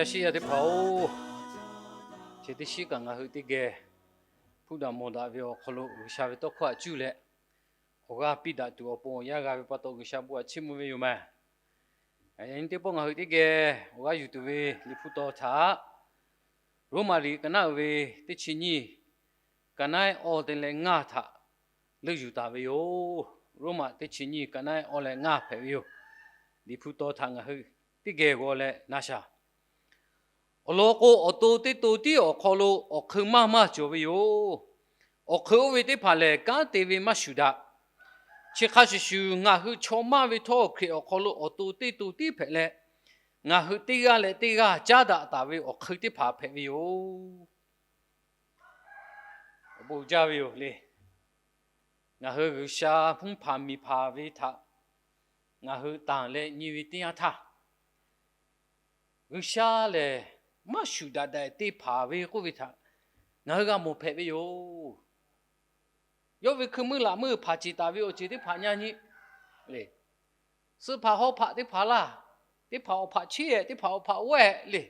Yaˇ shiˉ yaˇ teˇ hpaˍ-oˬ, chi teˇ shiˉ kaꞈ ngaˬ hui teˇ geh hpuˇ daꞈ mawˬ daꞈ ve awˬ hk'aw lo G'uiˬsha ve tawˇ hkawˇ htaꞈ cuˇ leh, awˬ g'aˇ piˇ daꞈ tuˬ awˬ pon awˬ yanˇ g'a ve pa taw G'uiˬsha bon htaꞈ chiˇ mvuh ve yoˬ maˬ. Yaꞈ nyi teˇ pawˆ ngaˬ hui teˇ geh awˬ g'aˇ yuˬ tuˬ ve Liꞈ hpu taw htaꞈ Roˉmaꞈ liꞈ ka naˆ uiˍ ve teˇ chi nyiˇ, ka naˆ ehˉ awˇ te leh ngaˇ htaꞈ leuˆ yuˬ taˍ ve yoˬ. Roˉmaꞈ teˇ chi nyiˇ, ka naˆ ehˉ awˇ leh ngaˇ hpehꞈ ve yoˬ. Liꞈ hpu taw htaꞈ ngaˬ hui teˇ geh g'aw leh na shaˍ. Awˬ lawn k'o, awˬ to teˇ to tiˉ awˬ hk'aw lo awˬ hk'eun maˇ maˇ cawˬ ve yoˬ. Awˬ hk'eun oˇ ve teˇ hpaˍ lehˬ, kanˉ te ve maˇ shuˍ daꞈ. Chi hk'a shuˍ shuˍ, ngaˬ hui chaw maˇ ve htawˇ Hkriꞈ awˬ hk'aw lo awˬ to teˇ to tiˉ hpehꞈ leh, ngaˬ hui teˇ g'aˇ leh teˇ g'aˇ caˉ daꞈ taˍ ve awˬ hk'eun teˇ hpaˍ hpehꞈ ve yoˬ. Awˬ bon jaˇ ve yoˬ le. Ngaˬ hui G'uiˬsha hpfuhˇ hpaˍ miˬ hpaˍ ve htaꞈ ngaˬ hui tanˬ leh nyi ve teˇ yanˇ htaˇ, G'uiˬsha lehˬ maˇ shuˍ daꞈ daꞈ te hpanˍ ve k'oˆ ve htaꞈ ngaˬ hui g'a mawˬ hpehꞈ ve yoˬ. Yawˇ ve hkui meuˇ laꞈ meuˇ hpanˍ ceˬ taˍ ve awˬ ceuˬ teˇ hpaˍ nyi nyi le. Suh hpaꞈ haw hpaꞈ teˇ hpaˍ laˇ, teˇ hpaˍ awˬ hpaꞈ cheˇ, teˇ hpaˍ awˬ hpaꞈ g'awehˇ le.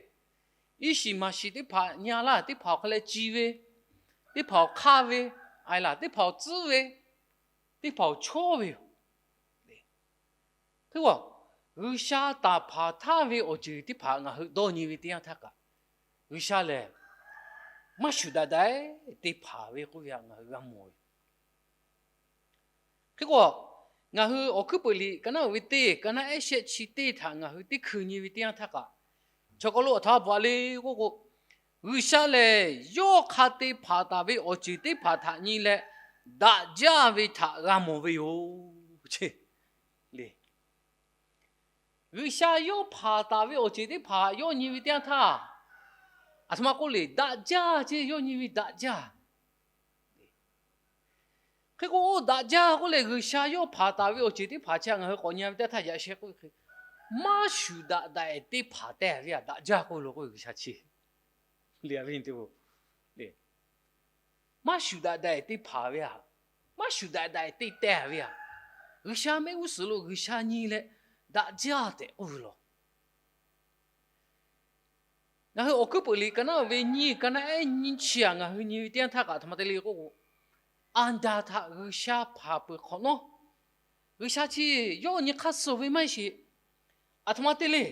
Iˉ shiˍ maˍ shiˍ teˇ hpaˍ nyi laˇ, teˇ hpaˍ awˬ hk'a leh ci ve, teˇ hpaˍ awˬ hk'aˇ ve, a laˬ teˇ hpaˍ awˬ tcuhˉ ve, teˇ hpaˍ awˬ chawˇ ve yoˬ. Hk'e k'o, G'uiˬsha taˍ hpanˍ htaˇ ve awˬ ceuˬ teˇ hpaˍ ngaˬ hui dawˇ nyi ve teˇ yanˇ htaˇ kaꞈ, G'uiˬsha lehˬ maˇ shuˍ daꞈ daꞈ te hpanˍ ve k'oˆ ve htaꞈ ngaˬ hui g'a mawˬ ve. Hk'e k'o, ngaˬ hui Awˬ hkuiˉ peuˍ liꞈ ka naˆ uiˍ ve teˇ, ka naˆ ehˉ shehˆ chi teˇ htaꞈ ngaˬ hui teˇ hkui nyi ve teˇ yanˇ htaˇ kaꞈ, chaw hk'aw lo aˬ htoꞈ ma bvuhꞈ a le k'oˆ k'o, G'uiˬsha lehˬ yawˇ hk'a te hpanˍ taˍ ve awˬ ceuˬ teˇ hpaˍ htaꞈ nyi leh daꞈ jaˇ ve htaꞈ g'a mawˬ ve yoˬ. Le, G'uiˬsha yawˇ hpanˍ taˍ ve awˬ ceuˬ teˇ hpaˍ yawˇ nyi ve teˇ yanˇ htaˇ, aˬ htoꞈ ma k'oˆ le, daꞈ jaˇ ce, yawˇ nyi ve daꞈ jaˇ. Hk'e k'o, oˇ daꞈ jaˇ k'oˆ leh G'uiˬsha yawˇ hpanˍ taˍ ve awˬ ceuˬ teˇ hpaˍ chi ngaˬ hui k'awꞈ nyi ve teˇ htaˇ yaꞈ sheh k'oˆ ve hk'e, maˇ shuˍ daꞈ daꞈ te hpanˍ teh ve htaꞈ daꞈ jaˇ k'oˆ lo k'oˆ ve G'uiˬsha chi le, a ve teˇ, maˇ shuˍ daꞈ daꞈ te hpanˍ ve htaꞈ, maˇ shuˍ daꞈ daꞈ te teh ve htaꞈ, G'uiˬsha mehˆ g'uˇ suhˍ lo G'uiˬsha nyi leh daꞈ jaˇ tehꞈ k'oˆ ve law. Ngaˬ hui Awˬ hkuiˉ peuˍ liꞈ ka naˆ uiˍ ve nyiˇ, ka naˆ ehˉ nyiˇ chi htaꞈ ngaˬ hui nyi ve teˇ yanˇ htaˇ kaꞈ aˬ htoꞈ ma te le k'oˆ k'o, Aˍdanˍ htaꞈ G'uiˬsha hpanˍ peuˬ hk'awꞈ nawˉ, G'uiˬsha chi yawˇ nyi hk'aˇ suh ve maˇ heˆ sheˍ. Aˬ htoꞈ ma te le.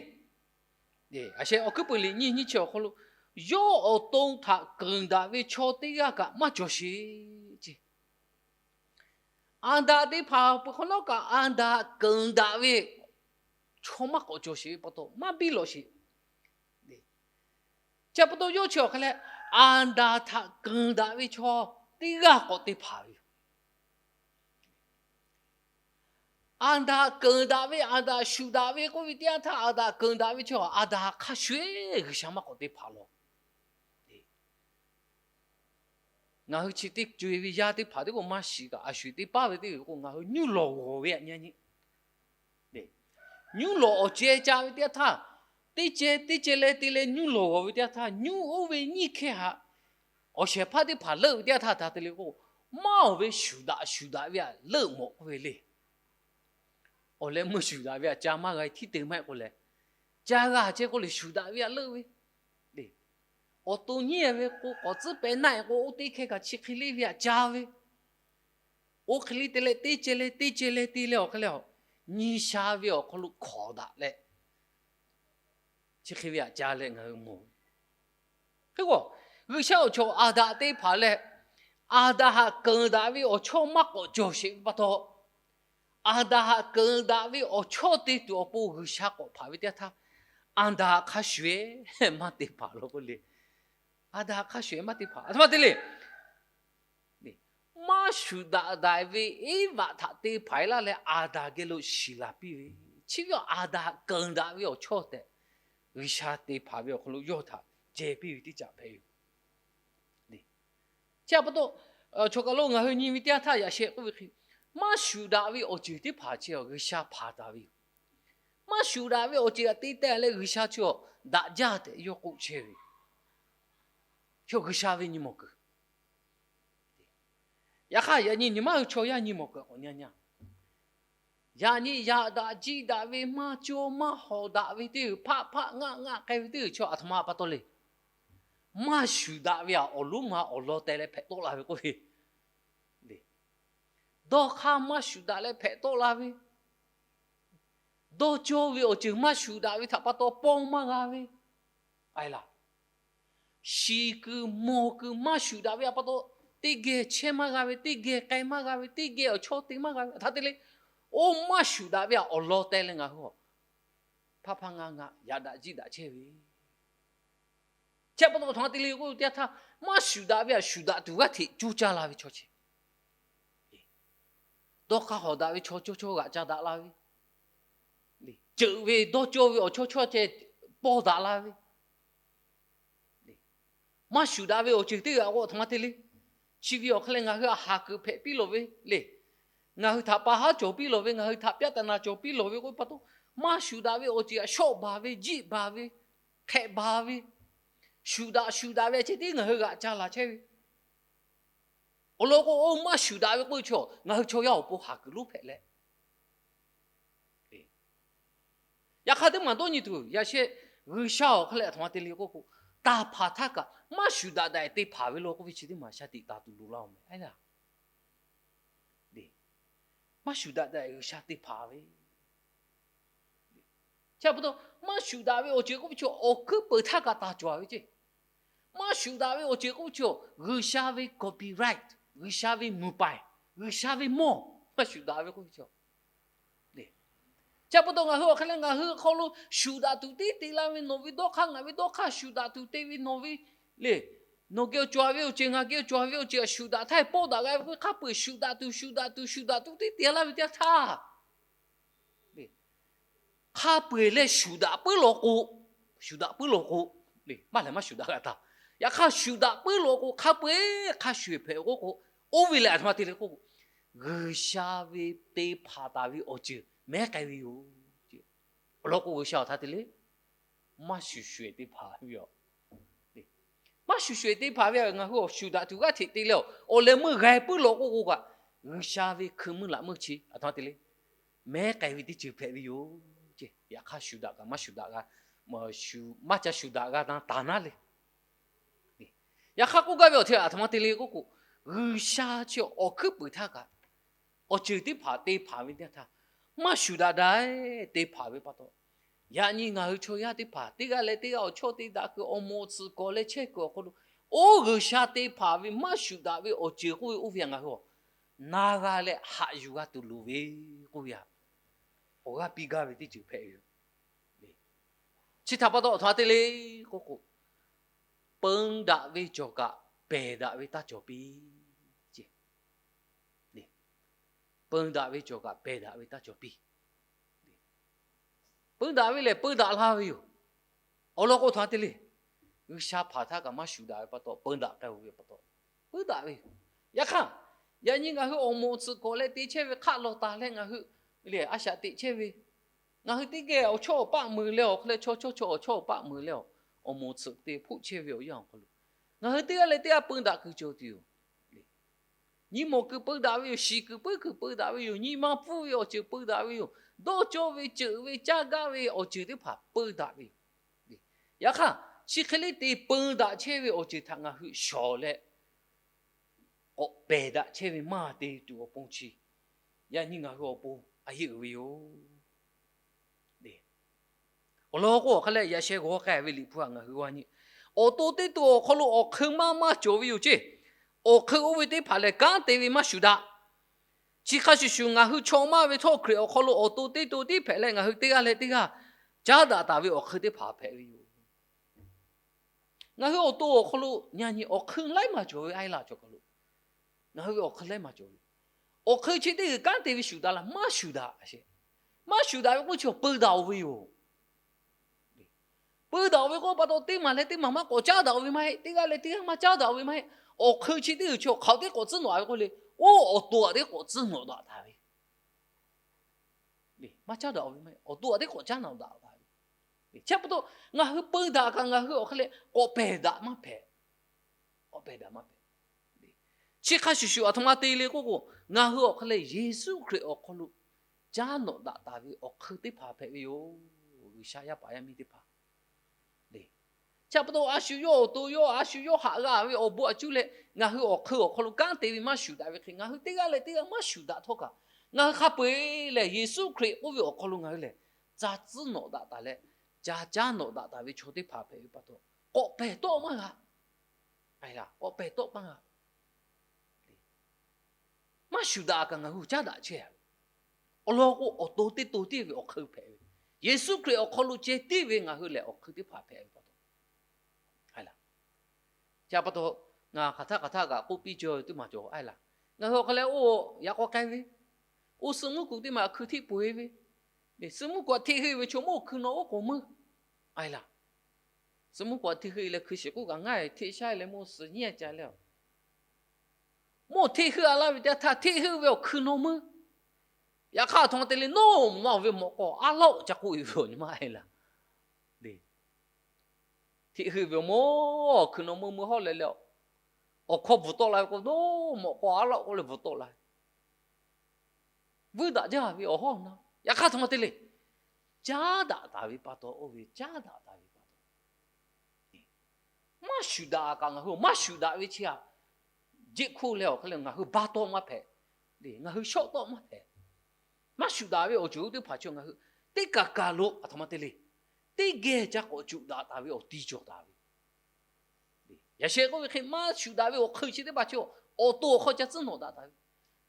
Awˬ hkuiˉ peuˍ liꞈ nyiˇ nyiˇ chi awˬ hk'aw lo, yawˇ awˬ to htaꞈ keunˍ daꞈ ve chaw teˇ g'aˇ kaꞈ maˇ cawˬ sheˍ ce. Aˍdanˍ te hpanˍ peuˬ hk'awꞈ nawˉ kaꞈ, Aˍdanˍ htaꞈ keunˍ daꞈ ve chaw maˇ k'awꞈ cawˬ sheˍ ve pa taw maˇ biˇ lawꞈ sheˍ. Chi pa taw yawˇ chi awˬ hk'a leh, Aˍdanˍ htaꞈ keunˍ daꞈ ve chaw teˇ g'aˇ k'awꞈ te hpanˍ ve yoˬ. Aˍdanˍ keunˍ daꞈ ve, Aˍdanˍ shuˍ daꞈ ve k'oˆ ve teˇ yanˇ htaˇ, Aˍdanˍ keunˍ daꞈ ve chaw Aˍdanˍ hk'a shuˍ-eˬ G'uiˬsha maˇ k'awꞈ te hpanˍ law. Ngaˬ hui chi teˇ co-e ve yaˇ teˇ hpaˍ teˇ k'o maˇ shiˍ kaꞈ, a shuˍ teˇ paˉ ve teˇ g'uiˬ k'o ngaˬ hui nyuˇ lawˬ g'awˬ ve aꞈ nyi nyi. Nyuˇ lawˬ awˬ ceh ca ve teˇ yanˇ htaˇ, teˇ ceh teˇ ceh leh te leh nyuˇ lawˬ g'awˬ ve teˇ yanˇ htaˇ, nyuˇ oˇ ve nyiˇ hkehˇ htaꞈ awˬ shehˍ hpaˇ teˇ hpaˍ leuˆ ve teˇ yanˇ htaˇ htaꞈ te le k'o, maˇ awˬ ve shuˍ daꞈ shuˍ daꞈ ve htaꞈ leuˆ mawˬ k'oˆ ve le. Awˬ leh meuˇ shuˍ daꞈ ve htaꞈ ca maˇ g'a htiˉ te maˇ heˆ k'o leh, ca g'a ceh k'oˆ leh shuˍ daꞈ ve htaꞈ leuˆ ve le. Awˬ to nyiˇ ve k'o, k'awꞈ tcuhˉ pehˍ naˆ k'o, oˇ teˇ hkehˇ kaꞈ chi hk'e le ve htaꞈ ca ve, oˇ hk'e le te leh teˇ ceh leh teˇ ceh leh te leh awˬ hk'e leh, nyi sha ve awˬ hk'aw lo hkawˍ daꞈ leh, chi hk'e ve htaꞈ ca leh ngaˬ hui mawˬ. Hk'e k'o, G'uiˬsha awˬ chawˬ Aˍdanˍ te hpanˍ leh, Aˍdanˍ htaꞈ keunˍ daꞈ ve awˬ chawˇ maˇ k'awꞈ cawˬ sheˍ ve pa taw, Aˍdanˍ htaꞈ keunˍ daꞈ ve awˬ chawˇ te tuˬ awˬ pon G'uiˬsha k'awꞈ hpanˍ ve teˇ yanˇ htaˇ, Aˍdanˍ hk'a shuˍ-eˬ maˇ te hpanˍ law k'oˆ le. Aˍdanˍ hk'a shuˍ-eˬ maˇ te hpanˍ. Aˬ htoꞈ ma te le. Maˇ shuˍ daꞈ daꞈ ve Eˇvaꞈ htaꞈ te hpanˍ-e laˇ leh Aˍdanˍ geh lo shiˍ laˬ piˇ ve, chi ve Aˍdanˍ htaꞈ keunˍ daꞈ ve awˬ chawˇ tehꞈ G'uiˬsha te hpanˍ ve awˬ hk'aw lo yawˇ htaꞈ ceh piˇ ve teˇ caꞈ hpehꞈ ve yoˬ. Chi pa taw, chaw kaˬ lo ngaˬ hui nyi ve teˇ yanˇ htaˇ yaꞈ sheh k'oˆ ve hk'e, maˇ shuˍ daꞈ ve awˬ ceuˬ teˇ hpaˍ chi G'uiˬsha hpanˍ taˍ ve yoˬ. Maˇ shuˍ daꞈ ve awˬ ceuˬ htaꞈ te teh leh G'uiˬsha chi daꞈ jaˇ tehꞈ yawˇ k'oˆ chehˇ ve yoˬ. Chaw G'uiˬsha ve nyi mawˬ kuiˬ. Yaꞈ hk'aˇ yaꞈ nyi nyi ma hui chaw yaˇ nyi mawˬ kuiˬ k'awꞈ nyi nyi. Yaꞈ nyi yaꞈ daꞈ jiˆ daꞈ ve maˇ cawˇ maˇ hawˍ daꞈ ve teˇ g'uiˬ, hpaˆ hpaˆ ngaˆ ngaˆ k'ai ve teˇ g'uiˬ chaw aˬ htoꞈ ma pa taw le. Maˇ shuˍ daꞈ ve aꞈ awˬ lonˉ ma awˬ lawn teh leh hpehꞈ tawˆ la ve k'oˆ ve le. Dawˇ hk'aˇ maˇ shuˍ daꞈ leh hpehꞈ tawˆ la ve, dawˇ cawˇ ve awˬ ceuˬ maˇ shuˍ daꞈ ve htaꞈ pa taw pawˇ maˇ g'a ve, a laˬ, shiˍ kuiˬ mawˬ kuiˬ maˇ shuˍ daꞈ ve htaꞈ pa taw, teˇ geh chehˇ maˇ g'a ve, teˇ geh k'ai maˇ g'a ve, teˇ geh awˬ chawˇ te maˇ g'a ve htaꞈ te le. Oˇ maˇ shuˍ daꞈ ve aꞈ awˬ lawn teh leh ngaˬ hui a hpaˆ hpaˆ ngaˆ ngaˆ yaꞈ daꞈ jiˆ daꞈ chehˇ ve, chi pa taw aˬ htoꞈ ma te le k'oˆ ve teˇ yanˇ htaˇ, maˇ shuˍ daꞈ ve aꞈ shuˍ daꞈ tuˬ g'aˇ hteꞈ coˇ caˇ la ve chaw chi, dawˇ hk'aˇ hawˍ daꞈ ve chaw cawˇ chawˇ g'aꞈ ca daꞈ la ve, ceuˬ ve dawˇ cawˇ ve awˬ chawˇ chawˇ ceh pawˇ daꞈ la ve, maˇ shuˍ daꞈ ve awˬ ceuˬ teˇ g'aˇ k'o aˬ htoꞈ ma te le. Chi ve awˬ hk'e leh ngaˬ hui a haˍ kuiˬ hpehꞈ piˇ lawˬ ve le. Ngaˬ hui htaꞈ pa haˉ cawˬ piˇ lawˬ ve, ngaˬ hui htaꞈ pyaˆ taˍ naˍ cawˬ piˇ lawˬ ve k'oˆ ve pa taw, maˇ shuˍ daꞈ ve awˬ ceuˬ aꞈ shawˆ baˬ ve, jiˆ baˬ ve, hk'ehꞈ baˬ ve, shuˍ daꞈ shuˍ daꞈ ve a ceh tiˉ ngaˬ hui g'aꞈ ca laˬ chehˇ ve. Awˬ lawn k'o, oˇ maˇ shuˍ daꞈ ve k'oˆ ve chaw ngaˬ hui chaw yaˇ awˬ pon haˍ kuiˬ lonˉ hpehꞈ leh, yaꞈ hk'aˇ teˇ maˬ dawˇ nyi tuˬ yaꞈ sheh, G'uiˬsha awˬ hk'e leh aˬ htoꞈ ma te le k'oˆ k'o, taˍ hpaˍ htaˇ kaꞈ maˇ shuˍ daꞈ daꞈ te hpaˍ ve law k'oˆ ve chi teˇ maˬ shaˍ tiꞈ taˍ tuˬ loˍ laˇ-oˬ meh. Maˇ shuˍ daꞈ daꞈ G'uiˬsha te hpaˍ ve, chi pa taw, maˇ shuˍ daꞈ ve awˬ ceuˬ k'oˆ ve chi awˬ hkuiˉ peuˬ htaˇ kaꞈ taˍ cawˬ ve ceˇ. Maˇ shuˍ daꞈ ve awˬ ceuˬ k'oˆ ve chi G'uiˬsha ve copyright, G'uiˬsha ve muˍ paiˍ, G'uiˬsha ve mawˇ, maˇ shuˍ daꞈ ve k'oˆ ve chi Chi pa taw ngaˬ hui awˬ hk'e leh ngaˬ hui hk'aw lo shuˍ daꞈ tuˬ tiˉ te la ve, nawˬ ve dawˇ hk'aˇ ngaˬ ve dawˇ hk'aˇ shuˍ daꞈ tuˬ te ve nawˬ ve le, nawˬ geh awˬ cawˬ ve awˬ ceuˬ ngaˬ geh awˬ cawˬ ve awˬ ceuˬ shuˍ daꞈ htaˇ pawˇ daꞈ g'a ve k'oˆ ve hk'a peu-eˬ shuˍ daꞈ tuˬ shuˍ daꞈ tuˬ shuˍ daꞈ tuˬ tiˉ te laˇ ve teˇ yanˇ htaˇ, hk'a peu-eˬ leh shuˍ daꞈ puiˉ law k'o, shuˍ daꞈ puiˉ law k'o, maˇ lehˬ maˇ shuˍ daꞈ g'a taˍ. Yaꞈ hk'aˇ shuˍ daꞈ puiˉ law k'o hk'a peu-eˬ hk'a shuˍ eˬ hpehꞈ k'oˆ k'o, oˇ ve lehˬ aˬ htoꞈ ma te le k'oˆ k'o, G'uiˬsha ve te hpaˍ taˍ ve awˬ ceuˬ mehˉ k'ai ve yoˬ. Awˬ lawn k'o G'uiˬsha aˬ htoꞈ ma te le, maˇ shuˍ shuˍ eˬ te hpaˍ ve yoˬ. Maˇ shuˍ shuˍ eˬ te hpaˍ ve ngaˬ hui awˬ shuˍ daꞈ tuˬ g'aˇ hteꞈ te leh, awˬ leh meuˇ g'ai puiˉ law k'oˆ k'o kaꞈ, G'uiˬsha ve hkui meuˇ laꞈ meuˇ chi aˬ htoꞈ ma te le, mehˉ k'ai ve teˇ ceuˬ hpehꞈ ve yoˬ. Yaꞈ hk'aˇ shuˍ daꞈ kaꞈ maˇ shuˍ daꞈ g'a, maˇ ca shuˍ daꞈ g'a na taˍ naˉ le. Yaꞈ hk'aˇ k'oˆ gaˇ ve awˬ htaꞈ aˬ htoꞈ ma te le k'oˆ k'o, G'uiˬsha chi awˬ hkuiˉ peuˬ htaˇ kaꞈ awˬ ceuˬ teˇ hpaˍ te hpaˍ ve teˇ yanˇ htaˇ, maˇ shuˍ daꞈ daꞈ te hpaˍ ve pa taw, yaꞈ nyi ngaˬ hui chaw yaˇ teˇ hpaˍ teˇ g'aˇ leh teˇ g'aˇ awˬ chawˇ te daꞈ kuiˬ awˬ moˍ tsuhꞈ kawꞈ leh chehˇ kuiˬ awˬ hk'aw lo, oˇ G'uiˬsha te hpaˍ ve maˇ shuˍ daꞈ ve awˬ ceuˬ k'oˆ ve oˇ ve ngaˬ hui a na g'a leh haꞈ yuˬ g'a tuˬ loˍ ve k'oˆ ve a, awˬ g'aˇ piˇ gaˇ ve teˇ ceuˬ hpehꞈ ve yoˬ. Chi htaꞈ pa taw aˬ htoꞈ ma te le k'oˆ k'o, peun daꞈ ve cawˬ kaꞈ pehˬ daꞈ ve taˇ cawˬ piˇ ce. Peun daꞈ ve cawˬ kaꞈ pehˬ daꞈ ve taˇ cawˬ piˇ. Peun daꞈ ve lehˬ peun daꞈ la ve yoˬ. Awˬ lawn k'o aˬ htoꞈ ma te le, G'uiˬsha hpaˍ htaˇ kaꞈ maˇ shuˍ daꞈ ve pa taw peun daꞈ k'ai-o ve pa taw, peun daꞈ ve yoˬ. Yaꞈ hk'aˇ, yaꞈ nyi ngaˬ hui awˬ moˍ tsuhꞈ kawꞈ leh te chehˇ ve hk'aˆ lawˬ taˍ leh ngaˬ hui le a shaꞈ teꞈ chehˇ ve, ngaˬ hui teˇ geh awˬ chawˇ awˬ paˆ meuˍ leh awˬ hk'e leh chaw chawˇ chaw awˬ chawˇ awˬ paˆ meuˍ leh awˬ moˍ tsuhꞈ te hpoˆ chehˇ ve awˬ yanˇ awˬ hk'aw lo, ngaˬ hui teˇ g'aˇ leh teˇ g'aˇ peun daꞈ kuiˬ cawˬ tuˬ yoˬ. Nyi mawˬ kuiˬ peun daꞈ ve yoˬ. Shiˍ kuiˬ puiˉ kuiˬ peun daꞈ ve yoˬ. Nyi ma pfuhˇ ve awˬ ceuˬ peun daꞈ ve yoˬ. Dawˇ cawˇ ve ceuˬ ve caˇ gaˇ ve awˬ ceuˬ teˇ hpaˍ peun daꞈ ve yoˬ. Yaꞈ hk'aˇ, chi hk'e le te peun daꞈ chehˇ ve awˬ ceuˬ htaꞈ ngaˬ hui shawˍ leh k'awꞈ pehˬ daꞈ chehˇ ve maˇ te tuˬ awˬ pon chi, yaꞈ nyi ngaˬ hui awˬ pon a yeˆ uiˍ ve yoˬ. Awˬ lawn k'o, awˬ hk'e leh yaꞈ sheh g'aw k'ai ve Liꞈ hpu htaꞈ ngaˬ hui g'a nyi, awˬ to teˇ to awˬ hk'aw lo awˬ hk'eun maˇ maˇ cawˬ ve yoˬ ceˇ. Awˬ hk'eun oˇ ve teˇ hpaˍ lehˬ kanˉ te ve maˇ shuˍ daꞈ. Chi hk'a shuˍ shuˍ, ngaˬ hui chaw maˇ ve htawˇ Hkriꞈ awˬ hk'aw lo awˬ to teˇ to tiˉ hpehꞈ leh, ngaˬ hui teˇ g'aˇ leh teˇ g'aˇ caˉ daꞈ taˍ ve awˬ hk'eun teˇ hpaˍ hpehꞈ ve yoˬ. Ngaˬ hui awˬ to awˬ hk'aw lo yaꞈ nyi awˬ hk'eun laiˉ maˬ cawˬ ve a laˬ cawˬ kaˬ lo, ngaˬ hui ve awˬ hk'eun laiˉ maˬ cawˬ ve, awˬ hk'eun chi teˇ g'uiˬ kanˉ te ve shuˍ daꞈ laˇ, maˇ shuˍ daꞈ sheˍ. Maˇ shuˍ daꞈ ve k'oˆ chi awˬ peun daꞈ-oˬ ve yoˬ. Peun daꞈ-oˬ ve k'oˆ pa taw, teˇ maˬ leh teˇ maˬ maˇ k'awꞈ caˉ daꞈ-oˬ ve maˇ heˆ. Teˇ g'aˇ leh teˇ g'aˇ maˇ caˉ daꞈ-oˬ ve maˇ heˆ. Awˬ hk'eun chi teˇ g'uiˬ chi awˬ hk'aˬ teˇ k'awꞈ tcuhˉ nawꞈ ve k'oˆ le, oˇ awˬ to aꞈ teˇ k'awꞈ tcuhˉ nawꞈ daꞈ taˍ ve maˇ caˉ daꞈ-oˬ ve maˇ heˆ. Awˬ to aꞈ teˇ k'awꞈ caˉ nawꞈ daꞈ taˍ ve. Chi pa taw, ngaˬ hui peun daꞈ kaꞈ ngaˬ hui awˬ hk'e leh k'awꞈ pehˬ daꞈ maˇ hpehꞈ. K'awꞈ pehˬ daꞈ maˇ hpehꞈ. Chi hk'a shuˍ shuˍ aˬ htoꞈ ma te le k'oˆ k'o, ngaˬ hui awˬ hk'e leh Yeˍsuˆ Hkriꞈ awˬ hk'aw lo caˉ nawꞈ daꞈ taˍ ve awˬ hk'eun teˇ hpaˍ hpehꞈ ve yoˬ. G'uiˬsha yaˇ paˍ yaˇ miˇ teˇ hpaˍ, chi pa taw a shu yawˇ awˬ to yawˇ, a shu yawˇ haꞈ g'a ve awˬ bon a cuˇ leh ngaˬ hui awˬ hk'eun awˬ hk'aw lo kanˉ te ve maˇ shuˍ daꞈ ve hk'e, ngaˬ hui teˇ g'aˇ leh teˇ g'aˇ maˇ shuˍ daꞈ htawˇ kaꞈ, ngaˬ hui hk'a peu-eˬ lehˬ Yeˍsuˆ Hkriꞈ k'oˆ ve awˬ hk'aw lo ngaˬ hui lehˬ ca tcuhˉ nawꞈ daꞈ taˍ leh, ca caˉ nawꞈ daꞈ taˍ ve chaw teˇ hpaˍ hpehꞈ ve pa taw, k'awꞈ pehˬ tawˆ maˇ g'a. K'awꞈ pehˬ tawˆ maˇ g'a. Maˇ shuˍ daꞈ kaꞈ ngaˬ hui caˉ daꞈ chehˇ a ve. Awˬ lawn k'o, awˬ to teˇ to tiˉ ve awˬ hk'eun hpehꞈ ve, Yeˍsuˆ Hkriꞈ awˬ hk'aw lo ceh tiˉ ve ngaˬ hui lehˬ awˬ hk'eun teˇ hpaˍ hpehꞈ ve pa taw, chi pa taw ngaˬ hk'aˬ htaˇ hk'aˬ htaˇ kaꞈ k'oˆ piˇ cawˬ ve teˇ maˬ cawˬ a laˬ. Ngaˬ hui awˬ hk'aw leh oˇ yaꞈ k'aw k'ai ve, oˇ suh mvuhˇ kuˬ teˇ maˬ hkui htiˆ peuˬ e ve, suh mvuhˇ kuˬ htaꞈ hteˆ heuˆ ve chaw mawˇ hkui naw oˉ k'oˍ meuˇ a laˬ. Suh mvuhˇ kuˬ htaꞈ hteˆ heuˆ leh hkui shiˍ k'oˆ kaꞈ ngaˇ hteˆ sha leh mawˇ suhˍ nyiˉ a ca leh, mawˇ hteˆ heuˆ a laˇ ve teˇ htaˇ hteˆ heuˆ ve awˬ hkui naw meuˇ. Yaꞈ hk'aˇ aˬ htoꞈ ma te le, nawˇ mvuhˇ naw ve mawꞈ k'aw aˉ lawˆ ca k'oˆ e ve awˬ nyi ma a laˬ. Hteˆ heuˆ ve awˬ mawˇ awˬ hkui naw meuˇ meuˇ hawˉ leh leh, awˬ hkawˇ bvuhꞈ tawˆ la ve k'o, nawˇ mawꞈ k'aw aˉ lawˆ k'oˆ leh bvuhꞈ tawˆ la ve, vuiˇ daꞈ jaˇ ve awˬ hawˉ na. Yaꞈ hk'aˇ aˬ htoꞈ ma te le, caˉ daꞈ taˍ ve pa taw oˇ ve, caˉ daꞈ taˍ ve pa taw, maˇ shuˍ daꞈ kaꞈ ngaˬ hui maˇ shuˍ daꞈ ve chi a, jeˆ hkoˇ leh awˬ hk'e leh ngaˬ hui ba tawˆ maˇ hpehꞈ, ngaˬ hui shawˆ tawˆ maˇ hpehꞈ. Maˇ shuˍ daꞈ ve awˬ ceuˬ teˇ hpaˍ chi ngaˬ hui teˇ kaˬ kaˬ lo aˬ htoꞈ ma te le, teˇ geh ca k'awꞈ cuꞈ daꞈ taˍ ve awˬ ti cawˬ taˍ ve. Yaꞈ sheh k'oˆ ve hk'e, maˇ shuˍ daꞈ ve awˬ hk'eun chi teˇ hpaˍ chi awˬ to awˬ hk'aw ca tcuhˉ nawꞈ daꞈ taˍ ve.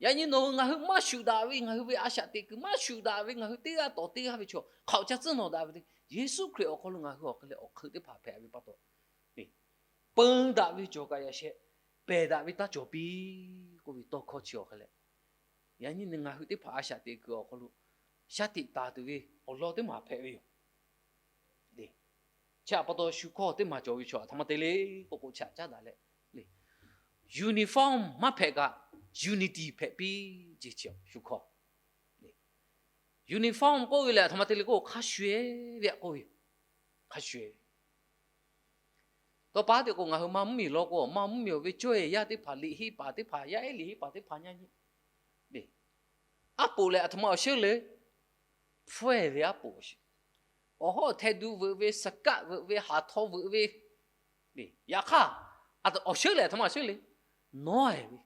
Yaꞈ nyi nawˬ hui ngaˬ hui maˇ shuˍ daꞈ ve ngaˬ hui ve a shaꞈ teꞈ kuiˬ, maˇ shuˍ daꞈ ve ngaˬ hui teˇ g'aˇ tawˍ teˇ g'aˇ ve chaw hk'aˬ ca tcuhˉ nawꞈ daꞈ ve le. Yeˍsuˆ Hkriꞈ awˬ hk'aw lo ngaˬ hui awˬ hk'e leh awˬ hk'eun teˇ hpaˍ hpehꞈ ve pa taw, peun daꞈ ve cawˬ kaꞈ yaꞈ sheh, pehˬ daꞈ ve taˇ cawˬ piˇ k'oˆ ve tawˇ hkawˇ chi awˬ hk'e leh, yaꞈ nyi ngaˬ hui teˇ hpaˍ a shaꞈ teꞈ kuiˬ awˬ hk'aw lo shaˉ tiꞈ taˍ tuˬ ve awˬ lawn teˇ maˬ hpehꞈ ve yoˬ. Chi pa taw shu hkawˇ teˇ maˬ cawˬ ve chaw aˬ htoꞈ ma te le k'oˆ k'o, chi htaꞈ caˉ daꞈ leh, uniform maˇ hpehꞈ kaꞈ, unity hpehꞈ piˇ ce chi shu hkawˇ. Uniform k'oˆ ve lehˬ aˬ htoꞈ ma te le k'o, hk'a shuˍ eˬ ve aꞈ k'oˆ ve yoˬ. Hk'a shuˍ eˬ ve Tawˇ pa te k'o, ngaˬ hui maˇ mvuhˇmiˬ law k'o, maˇ mvuhˇmiˬ awˬ ve cawˇ eˬ yaˇ teˇ hpaˍ, liꞈ henˇ paˍ teˇ hpaˍ, yaˇ ehˉ liꞈ henˇ paˍ teˇ hpaˍ nyaˇ nyi, aˉ poꞈ lehˬ aˬ htoꞈ ma awˬ shinˉ le, hpfuhˇ eˬ ve aˉ poꞈ awˬ shinˉ, awˬ hawˉ hteh du veuꞈ ve, suhˍ kaˆ veuꞈ ve, haˍ htaw veuꞈ ve, yaꞈ hk'aˇ awˬ shinˉ lehˬ aˬ htoꞈ ma awˬ shinˉ le, nawˉ eˬ ve.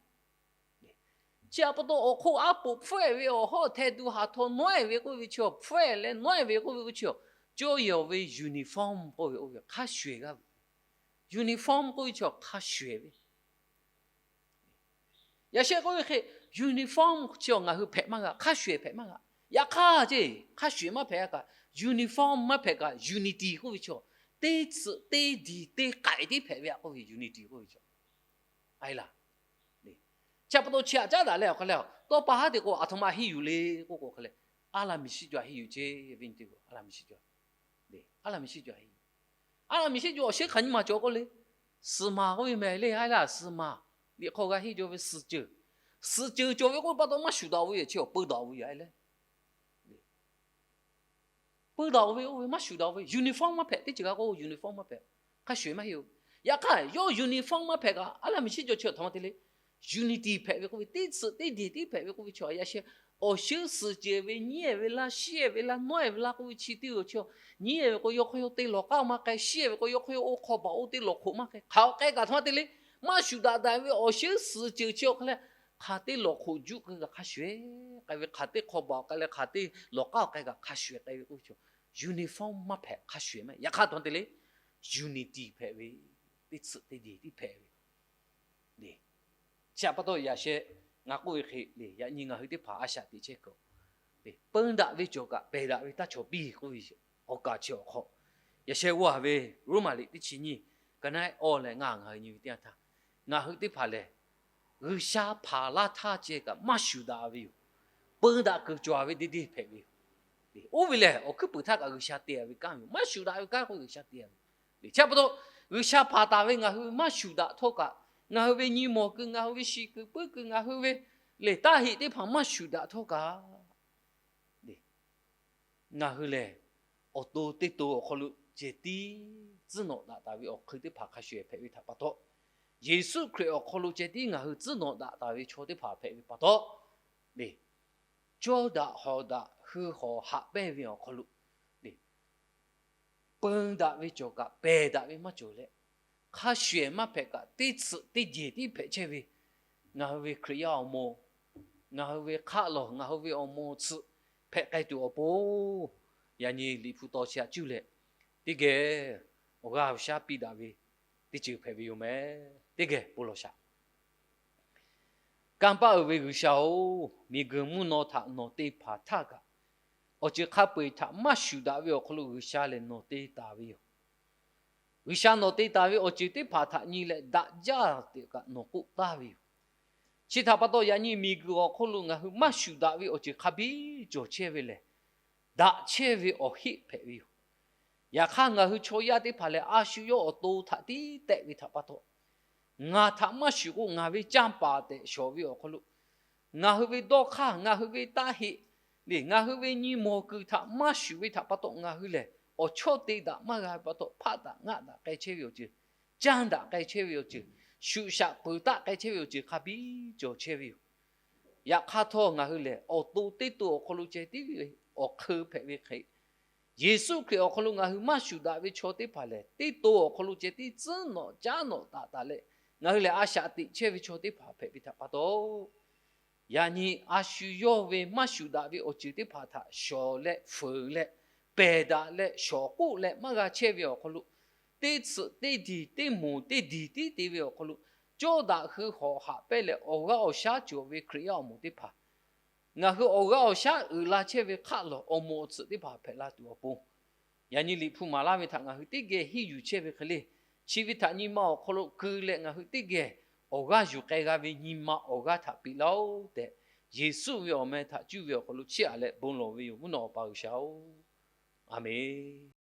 Chi pa taw awˬ hk'oˆ aˉ poꞈ hpfuhˇ eˬ ve, awˬ hawˉ hteh du haˍ htaw nawˉ eˬ ve k'oˆ ve chi, hpfuhˇ eˬ leh nawˉ eˬ ve k'oˆ ve chi, cawˇ eˬ awˬ ve uniform k'oˆ ve, oˇ ve hk'a shuˍ eˬ g'aˇ ve. Uniform k'oˆ ve chi hk'a shuˍ eˬ ve. Yaꞈ sheh k'oˆ ve hk'e, uniform chi ngaˬ hui hpehꞈ maˇ g'a, hk'a shuˍ eˬ hpehꞈ maˇ g'a. Yaꞈ hk'aˇ ce, hk'a shuˍ eˬ maˇ hpehꞈ kaꞈ, uniform maˇ hpehꞈ kaꞈ, unity k'oˆ ve chi, teˇ tsuhꞈ teˇ diˬ teˇ k'ai tiˉ hpehꞈ ve aꞈ k'oˆ ve, unity k'oˆ ve chi a laˬ. Chi pa taw chi htaꞈ caˉ daꞈ leh awˬ hk'aw leh, tawˇ pa haˉ te k'o aˬ htoꞈ ma henˇ yuˬ le k'oˆ k'o hk'a leh, aˉ laˇ miˬ shiˉ jaw henˇ yuˬ ce ve nyi te k'o, aˉ laˇ miˬ shiˉ jaw, aˉ laˇ miˬ shiˉ jaw henˇ yuˬ. Aˉ laˇ miˬ shiˉ jaw awˬ shinˉ hk'aˬ nyi ma cawˬ k'oˆ le, suhˍ maˬ k'oˆ ve mehˍ le, a laˇ suhˍ maˬ. Liꞈ hk'aw g'a henˇ jaw ve suhˍ ceuˬ, suhˍ ceuˬ cawˬ ve k'oˆ ve pa taw maˇ shuˍ daꞈ ve yoˬ, chi awˬ peu daꞈ ve yoˬ a leh. Peu daꞈ ve, oˇ ve maˇ shuˍ daꞈ ve, uniform maˇ hpehꞈ. Teˇ ceuˬ g'a k'o uniform maˇ hpehꞈ, hk'a shuˍ eˬ maˇ heˆ-oˬ. Yaꞈ hk'aˇ yawˇ uniform maˇ hpehꞈ kaꞈ, aˉ laˇ miˬ shiˉ jaw chi aˬ htoꞈ ma te le, unity hpehꞈ ve k'oˆ ve, teˇ tsuhꞈ teˇ diˬ tiˉ hpehꞈ ve k'oˆ ve chi a yaꞈ sheh, awˬ shinˉ suhˍ ceuˬ ve, nyiˉ eˬ ve laˇ, shiˉ eˬ ve laˇ, nawˉ eˬ ve laˇ k'oˆ ve chi teˇ g'aˇ chi, nyiˉ eˬ ve k'o yawˇ hk'aw yawˇ te lawˬ k'aˇ maˇ k'ai, shiˉ eˬ ve k'o yawˇ hk'aw yawˇ oˇ hk'aw baˬ oˇ teˇ lawˬ hk'oꞈ maˇ k'ai, hk'aˬ hk'e kaꞈ aˬ htoꞈ ma te le, maˇ shuˍ daꞈ daꞈ ve awˬ shinˉ suhˍ ceuˬ chi awˬ hk'aw leh, hk'aˬ teˇ lawˬ hk'oꞈ juˆ k'ai kaꞈ hk'a shuˍ eˬ k'ai ve, hk'aˬ teˇ hk'aw baˬ k'ai leh, hk'aˬ teˇ lawˬ k'aˇ k'ai kaꞈ hk'a shuˍ eˬ k'ai ve k'oˆ ve chi, uniform maˇ hpehꞈ, hk'a shuˍ eˬ maˇ. Yaꞈ hk'aˇ aˬ htoꞈ ma te le, unity hpehꞈ ve, teˇ tsuhꞈ teˇ diˬ tiˉ hpehꞈ ve. Chi pa taw yaꞈ sheh ngaˬ k'oˆ ve hk'e le, yaꞈ nyi ngaˬ hui teˇ hpaˍ a shaꞈ teꞈ chehˇ kuiˬ, peun daꞈ ve cawˬ kaꞈ pehˬ daꞈ ve taˇ cawˬ piˇ k'oˆ ve awˬ kaˍ chi awˬ hk'aw, yaꞈ sheh g'awˇ ve Roˉmaꞈ liꞈ teˇ chi nyiˇ, ka naˆ awˇ leh ngaˇ ngaˬ hui nyi ve teˇ yanˇ htaˇ, ngaˬ hui teˇ hpaˍ lehˬ G'uiˬsha hpanˍ laˇ htaˇ ceh kaꞈ maˇ shuˍ daꞈ ve yoˬ. Peun daꞈ kuiˬ cawˬ ve deˇ deˇ hpehꞈ ve yoˬ. Oˇ ve lehˬ awˬ hkuiˉ puiˍ htaˇ kaꞈ G'uiˬsha te-a ve kanˉ ve yoˬ. Maˇ shuˍ daꞈ ve kanˉ k'o G'uiˬsha te-a ve yoˬ. Chi pa taw, G'uiˬsha hpanˍ taˍ ve ngaˬ hui maˇ shuˍ daꞈ htawˇ kaꞈ, ngaˬ hui ve nyi mawˬ kuiˬ, ngaˬ hui ve shiˍ kuiˬ puiˉ kuiˬ, ngaˬ hui ve lehˬ taˇ heꞈ teˇ hpaˍ maˇ shuˍ daꞈ htawˇ kaꞈ, ngaˬ hui lehˬ awˬ to teˇ to awˬ hk'aw lo ceh tiˉ tcuhˉ nawꞈ daꞈ taˍ ve awˬ hk'eun teˇ hpaˍ hk'a shuˍ hpehꞈ ve htaꞈ pa taw, Yeˍsuˆ Hkriꞈ awˬ hk'aw lo ceh tiˉ ngaˬ hui tcuhˉ nawꞈ daꞈ taˍ ve chaw teˇ hpaˍ hpehꞈ ve pa taw, lehˬ cawˇ daꞈ hawˍ daꞈ hui hawˍ haꞈ pehnˇ ve awˬ hk'aw lo, peun daꞈ ve cawˬ kaꞈ pehˬ daꞈ ve maˇ cawˬ leh, hk'a shuˍ ehˍ maˇ hpehꞈ kaꞈ teˇ tsuhꞈ teˇ jeˬ tiˉ hpehꞈ chehˇ ve ngaˬ hui ve Hkriꞈ yaˇ awˬ moˍ, ngaˬ hui ve hk'aˆ lawˬ, ngaˬ hui ve awˬ moˍ tsuhꞈ hpehꞈ k'ai tuˬ awˬ pon, yaꞈ nyi Liꞈ hpu taw chi htaꞈ cuˇ leh, teˇ geh awˬ g'aˇ awˬ shaˉ piˇ daꞈ ve teˇ ceuˬ hpehꞈ ve yoˬ meh. Teˇ geh bon lawˬ shaˍ. Kanˇ paˆ uiˍ ve G'uiˬsha-oˬ, miˬguiˬ mvuhˇ naw htaꞈ nawˬ te hpanˍ htaˇ kaꞈ, awˬ ceuˬ hk'a peu-eˬ htaꞈ maˇ shuˍ daꞈ ve awˬ hk'aw lo G'uiˬsha lehˬ nawˬ te taˍ ve yoˬ. G'uiˬsha nawˬ te taˍ ve awˬ ceuˬ teˇ hpaˍ htaꞈ nyi leh daꞈ jaˇ tehꞈ kaꞈ nawˬ k'oˆ taˍ ve yoˬ. Chi htaꞈ pa taw, yaꞈ nyi miˬguiˬ awˬ hk'oˆ lo ngaˬ hui maˇ shuˍ daꞈ ve awˬ ceuˬ hk'a biˇ cawˬ chehˇ ve lehˬ, daꞈ chehˇ ve awˬ heˆ hpehꞈ ve yoˬ. Yaꞈ hk'aˇ, ngaˬ hui chaw yaˇ teˇ hpaˍ lehˬ, a shu yawˇ awˬ to htaꞈ tiˉ tehˆ ve htaꞈ pa taw, ngaˬ htaꞈ maˇ shuˍ k'o, ngaˬ ve canˇ paˍ tehꞈ shawˍ ve awˬ hk'aw lo, ngaˬ hui ve dawˇ hk'aˇ, ngaˬ hui ve taˇ heˆ, ngaˬ hui ve nyi mawˬ kuiˬ htaꞈ maˇ shuˍ ve htaꞈ pa taw, ngaˬ hui lehˬ awˬ chawˇ te daꞈ maˇ g'a ve pa taw, hpaˆ daꞈ ngaˆ daꞈ k'ai chehˇ ve awˬ ceuˬ, canˇ daꞈ k'ai chehˇ ve awˬ ceuˬ, shuꞈ shaꞈ peuˬ taˆ k'ai chehˇ ve awˬ ceuˬ hk'a biˇ cawˬ chehˇ ve yoˬ. Yaꞈ hk'aˇ htawˇ, ngaˬ hui lehˬ awˬ to teˇ to awˬ hk'aw lo ceh tiˉ ve awˬ hk'eun hpehꞈ ve hk'e, Yeˍsuˆ Hkriꞈ awˬ hk'aw lo ngaˬ hui maˇ shuˍ daꞈ ve chaw teˇ hpaˍ lehˬ, teˇ to awˬ hk'aw lo ceh tiˉ tcuhˉ nawꞈ caˉ nawꞈ taˍ taˍ leh, ngaˬ hui lehˬ a shaꞈ teꞈ chehˇ ve chaw teˇ hpaˍ hpehꞈ ve htaꞈ pa taw, yaꞈ nyi a shu yawˇ ve maˇ shuˍ daꞈ ve awˬ ceuˬ teˇ hpaˍ htaꞈ shawˍ leh fuiˍ leh pehˬ daꞈ leh shawˍ k'oˆ leh maˇ g'a chehˇ ve awˬ hk'aw lo, teˇ tsuhꞈ teˇ diˬ teˇ moˍ teˇ diˬ tiˉ te ve awˬ hk'aw lo, cawˇ daꞈ hui hawˍ haꞈ pehnˇ leh awˬ g'aˇ awˬ shaˉ cawˬ ve Hkriꞈ yaˇ awˬ moˍ teˇ hpaˍ, ngaˬ hui awˬ g'aˇ awˬ shaˉ uiˍ la chehˇ ve hk'aˆ lawˬ awˬ moˍ awˬ tsuhꞈ teˇ hpaˍ hpehꞈ la tuˬ awˬ pon, yaꞈ nyi Liꞈ hpu maˍ laˇ ve htaꞈ ngaˬ hui teˇ geh henˇ yuˬ chehˇ ve hk'e le, chi ve htaꞈ nyi ma awˬ hk'aw lo keu leh ngaˬ hui teˇ geh awˬ g'aˇ yuˬ k'ai g'a ve nyi ma awˬ g'aˇ htaꞈ piˇ laˇ-oˆ tehꞈ, Yeˍsuˆ ve awˬ meh htaꞈ cuˇ ve awˬ hk'aw lo chiˇ aꞈ leh bon lawˬ ve yoˬ. Mvuhˇ naw Awˬ pa G'uiˬsha-oˬ, A menˬ.